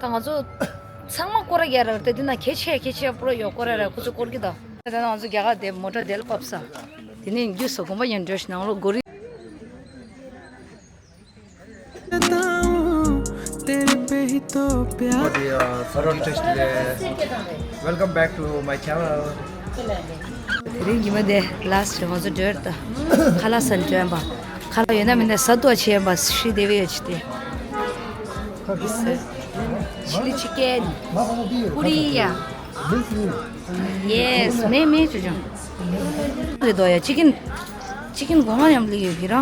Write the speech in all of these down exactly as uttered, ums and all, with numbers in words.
ད་ང་ཚོ་ཚང་མ་སྐོར་ར་རྒྱག་ར་དེ་དེ་ན་གལ་ཆེ་གལ་ཆེ་པོ་ཡོད་སྐོར་ར་ར་ཁོ་ཚོ་སྐོར་གི་ད། ད་ང་ཚོ་རྒྱ་གར་དེ་མོ་ཊ་དེ་ལ་བབས་ས། དེ་ནས་རྒྱུས་སུ་དགོན་པ་ཡན་འགྲོ་ཞིག་ནང་ལོ་སྒོ་རི། तेरे पे ही तो प्यार। Welcome back to my channel. དེ་རིང་གི་མ་དེ་ལ་སི་ཊི་ང་ཚོ་འགྲོ་ཡ་ད། ཁ་ལག་ཟ་འགྲོ་ཡ་པ། ཁ་ལག་ཡོད་ན་མེད་ན་ཟ་འདུག་བྱེད་ཡ་པ་ཤི་དེ་བས་ཡོད་ཅི་དེ། ཆི་ལི་ཆི་ཀན། ཀུ་རི་ཡ། ཡེས། མེ་མེ་ཅོ་ཅོ། རེད་དོ་ཡ། ཅི་ཀིན། ཅི་ཀིན་གོང་ང་ཡམ་ལི་ཡོད་གི་ར།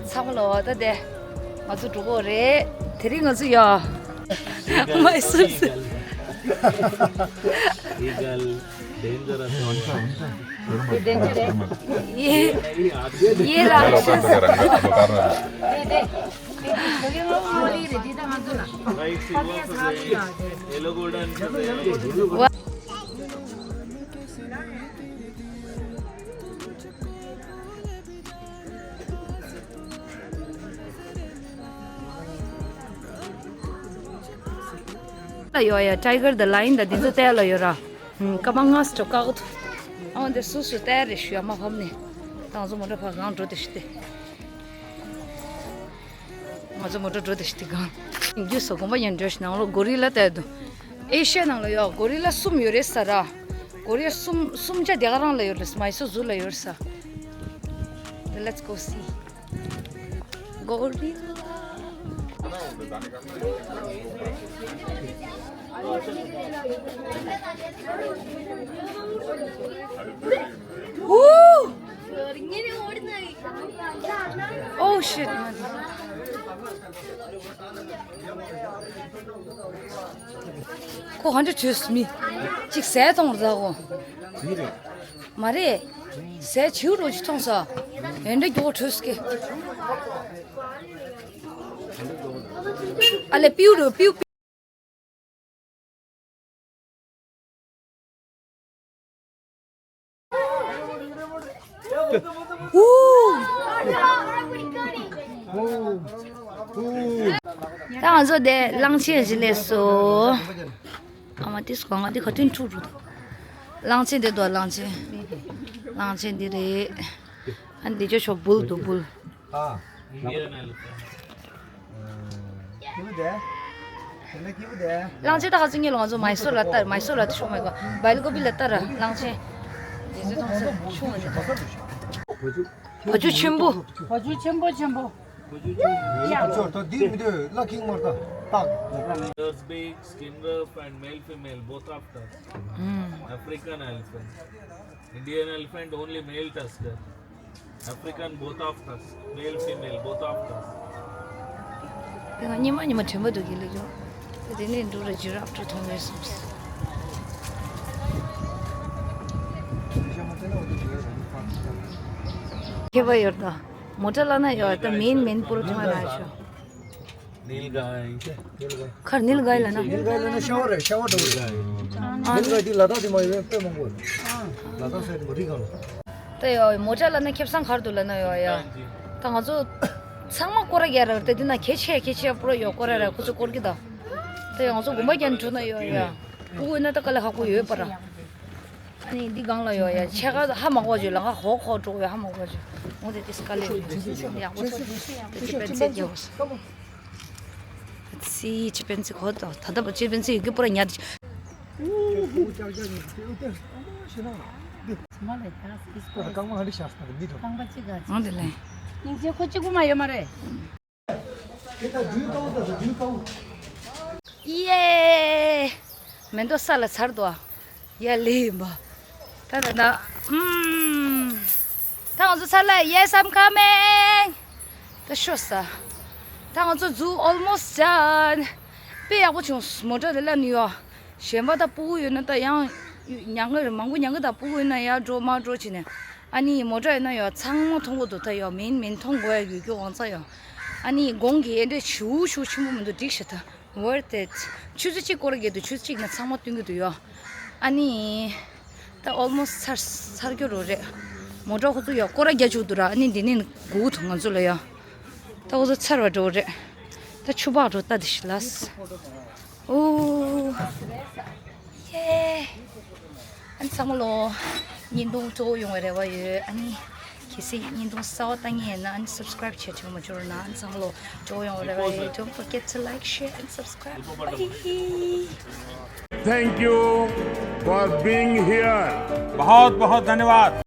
ཚ་བ་ལོ་ད་དེ། ང་ཚོ་འགྲོ་གོ་རེད། དེ་རིང་ང་ཚོ་ཡོ། མ་སུབ་སུ། ये गल डेंजर है। ये डेंजर है। ये, ये राक्षस। दे, दे। ये लोग गोल्डन। वाह। ལ་ཡོད་ཡ། Tiger the Lion ད་འདི་ཚོ་བལྟས་ལ་ཡོད་ར། ཧུམ། ཀ་མ་ངས་ཅོ་ཀ་གོ་ཐུ། ཨོ་འདི་སུ་སུ་བལྟས་རེ་ཞུ་ཡ་མ་ཕམ་ནི། ད་ང་ཚོ་མོ་ཊ་ཕར་གང་འགྲོ་དེ་ཤི་སྟེ། ང་ཚོ་མོ་ཊ་འགྲོ་དེ་ཤི་སྟེ་གང་། རྒྱུ་སོ་དགོན་པ་ཡན་འགྲོ་ཤི་ནང་ལོ་གོ་རི་ལ་བལྟས་འདུག་ཨེ་ཤ་ཡ་ནང་ལ་ཡོད་གོ་རི་ལ་གསུམ་ཡོད་རེད་ས་ར། གོ་རི་ལ་གསུམ་གསུམ་ཆ་དེ་ག་རང་ལ་ཡོད་རེད། མའི་སོར་ཛུ་ལ་ཡོད་རེད་ས། Let's go see. Gorilla. Woo! Oh shit, man. ཁོ་ག་འདྲ་བྲོས་མི། གཅིག་ཟས་གཏོང་ར་ཁོ། མ་རེད། ཟས་བྱིའུ་རོ་ཅིག་མཐོང་ས། ཨེ་འདྲ་མགྱོགས་བྲོས་ཀི། ཨ་ལེ་པིའུ་རོ་པིའུ། ད་ང་ཚོ་དེ་གླང་ཆེན་ཞིག་སླེབས་སོང་། ཨ་མ་དེ་སྐོང་ང་དེ་ཁ་ཐུན་འཁྲུག་འཁྲུག་འདུག་གླང་ཆེན་དེ་དོ་གླང་ཆེན། གླང་ཆེན་དེ་རེད། ཨ་འདི་ཅོ་ཤོག་བུལ་འདུག་བུལ། ཨ། Indian elephant. ཨ། སྐྱིད་པོ་དེ། དེ་ན་སྐྱིད་པོ་དེ། གླང་ཆེན་ད་ག་ཚོད་ཉེ་ལོ་ང་ཚོ་མའི་སོར་ལ་ལྟར་མའི་སོར་ལ་ཤོག་མ་གོ་བལ་ཀོ་བི་ལ་ལྟར་གླང་ཆེན། དེ་ཚོ་ཚོང་ས་ཆུང་བ་ནི། བ་ཕྱུགས་ཆེན་པོ། བ་ཕྱུགས་ཆེན་པོ་ཆེན་པོ། ཡ། ཅོ་ད་འདི་མི་འདོད་ལ་ཁིང་མར་ད་ཏག Ears big, skin rough and male female both of tusk. African elephant. Indian elephant only male tusker. African both of tusk. Male female both of tusk. དེ་ང་ཉི་མ་ཉི་མ་དྲན་པ་འདུག་གི་ལེགས་ཡོད། དེ་ནས་འགྲོ་ར་ཇི་རབ་ཏུ་མཐོང་བས་སོང་། ཁྱེད་པ་ཡོད་ད། མོ་ཊ་ལ་ན་ཡོད་ད་མིན་མིན་པུར་ཐོང་ར་ཤོ། ནིལ་གའི། ཁར་ནིལ་གའི་ལ་ན། ནིལ་གའི་ལ་ན་ཤ་བ་རེད་ཤ་བ་འདྲ་བོ་རེད། ནིལ་གའི་འདི་ལ་དྭགས་དེ་མ་ཡོད་པའི་དཔེ་མང་པོ་རེད། ལ་དྭགས་ཟེར་དེ་མ་རིག་གང་། ད་ཡོ་མོ་ཊ་ལ་ན་ཁེབས་སང་གར་དུ་ལ་ན་ཡོ་ཡ། ད་ང་ཚོ་ཚང་མ་སྐོར་ར་རྒྱག་ར་ད་འདི་ན་གལ་ཆེ་གལ་ཆེ་པོ་ར་ཡོ་སྐོར་ར་ར་ཁོ་ཚོ་སྐོར་གི་ད། ད་ཡོ་ང་ཚོ་དགོན་པ་རྒྱ་ནི་འགྲོ་ན་ཡོ་ཡ། ཕྲུ་གུ་ཡོད་ན་ད་དཀའ་ལས་ཁག་པོ་ཡོད་པ་ར། ཨ་ནི་འདི་སྒང་ལ་ཡོད་ཡ་ཆེ་ཁ་ཧ་མ་གོ་བྱོས་ལ་ཁ་ཧོ་ཁོ་འགྲོ་ཡ་ཧ་མ་གོ་བྱོས། འོ་དེ་དེ་སྐ་ལེ་ཡག་པོ་ཚོ་དེ་ཅི་པན་ཚེ་རྒྱག་སི་ཅི་པན་ཚེ་གོ་ད་ད་ད་ཅི་པན་ཚེ་ཡོད་གི་པོ་ར་ཉར་དེ། འོ་དེ་ལེ། ཡེ། མེ་ཏོག་ས་ལ་ཚར་དོ། ཡ་ལེ་ཡིན་པ། ད་ད་ད། ཨུམ། ད་ང་ཚོ་ཚར་ལ། Yes, I'm coming. ད་ཤོ་ས། ད་ང་ཚོ་ཛུ་almost done. དཔེ་ཡག་པོ་བྱུང་། མོ་ཊ་དེ་ལ་ནི་ཡོ། གཞན་པ་ད་སྤུ་གུ་ཡོད་ན་ད་ཡང་ཉང་གི་རེད། མང་པོ་ཉང་གི་ད་སྤུ་གུ་ཡོད་ན་ཡར་འགྲོ་མར་འགྲོ་བྱས་ནས། ཨ་ནི་མོ་ཊ་ཡོད་ན་ཡོ་ཚང་མ་མཐོང་གི་འདུག་ད་ཡོ་མིན་མིན་མཐོང་དགོས་ཡ་ཡོད་རྒྱུ་དབང་ཚ་ཡོ། ཨ་ནི་གོང་གི་ཨེ་འདྲས་ཞུ་ཞུ་ཆེན་པོ་མི་འདུག་འགྲིག་ཤག་ད། Worth it. ཆུ་ཚོད་གཅིག་སྐོར་རྒྱག་དུས་ཆུ་ཚོད་གཅིག་ནང་ཚང་མ་སྟོན་གྱི་འདུག་ཡོ། ཨ་ནི། ད་almost ཚར་ཚར་རྒྱུ་རོ་རེད། མོ་ཊ་ཁོ་ཚོ་ཡོ་སྐོར་ར་རྒྱག་བཅུག་འདུག་ར། ཨ་ནི་འདི་ནས་སྒུག་ཐུབ་ང་ཚོ་ལ་ཡོ། ད་འུ་ཚོ་ཚར་བ་འགྲོ་རེད། ད་ཆུ་འབག་འགྲོ་ལྟ་དེ་ཤི་ལས། ཨོ། ཡེ། ཨ་ནི་ཚང་མ་ལོ། བརྙན་ཐུང་སྤྲོ་པོ་ཡོང་བའི་རེ་བ་ཡོད། ཨ་ནི། གལ་སྲིད་བརྙན་ཐུང་གསར་པ་ལྟ་མཁན་ཡིན་ན་ཨ་ནི་subscribe བྱེད་ཐུབ་མ་བྱུང་ན་ཨ་ནི་ཚང་མ་ལོ་སྤྲོ་པོ་ཡོང་བའི་རེ་བ་ཡོད། Don't forget to like, share and subscribe. Bye. Thank you for being here. बहुत बहुत धन्यवाद।